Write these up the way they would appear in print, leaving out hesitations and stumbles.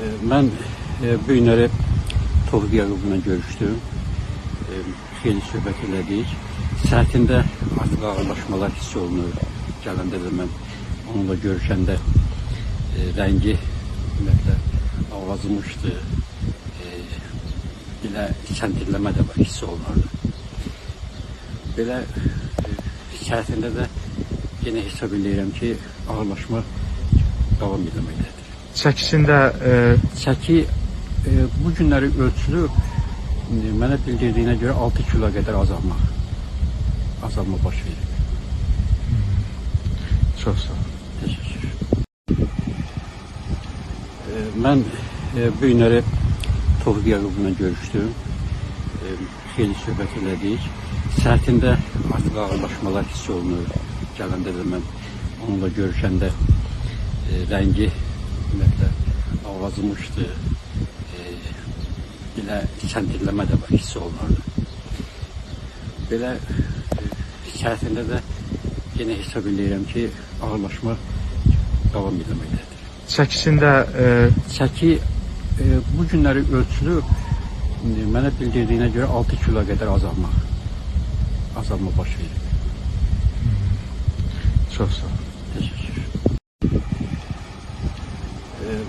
Mən bu günləri Tofiq Yaqubla görüşdüm. Xeyli söhbət elədik. Səhətində artıq ağırlaşmalar hiss olunur. Gələndə də mən onunla görüşəndə rəngi ümumiyyətlə ağazmışdı. Belə səndirləmə də var, hiss olunurdu. Belə səhətində də yenə hesab eləyirəm ki, ağırlaşma davam eləməkdədir. Çəkisində Çəki bu günləri ölçülüb, mənə bildirdiyinə görə 6 kilo qədər azalma baş verib. Çox sağ ol. Təşəkkür. Mən bu günləri Tofiq Yaqubla görüşdüm. Xeyli söhbət elədik. Səhətində artıq ağırlaşmalar hiss olunur. Gələndə də mən onunla görüşəndə rəngi ümumiyyətlə ağazmışdı. Belə səndirləmə də var, hiss olunurdu. Belə səhətində də yenə hesab eləyirəm ki, ağırlaşma davam eləməkdədir. Çəkisində Çəki bu günləri ölçülüb, mənə bildirdiyinə görə 6 kilo qədər azalma baş verib. Çox sağ ol. Təşəkkür.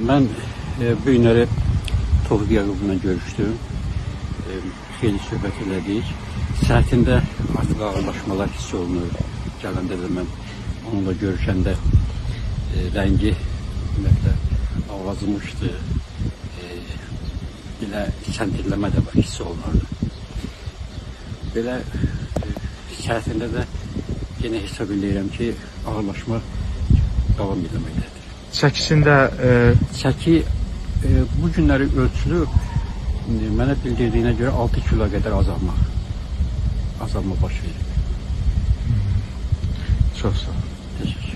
Mən bu günləri Tofiq Yaqubla görüşdüm. Xeyli söhbət elədik. Səhətində artıq ağırlaşmalar hiss olunur. Gələndə də mən onunla görüşəndə rəngi ümumiyyətlə ağazmışdı. Belə səndirləmə də var, hiss olunurdu. Belə səhətində də yenə hesab eləyirəm ki, ağırlaşma davam eləməkdədir. Çəkisində Çəki bu günləri ölçülüb, mənə bildirdiyinə görə 6 kilo qədər azalma baş verib. Çox sağ ol. Təşəkkür.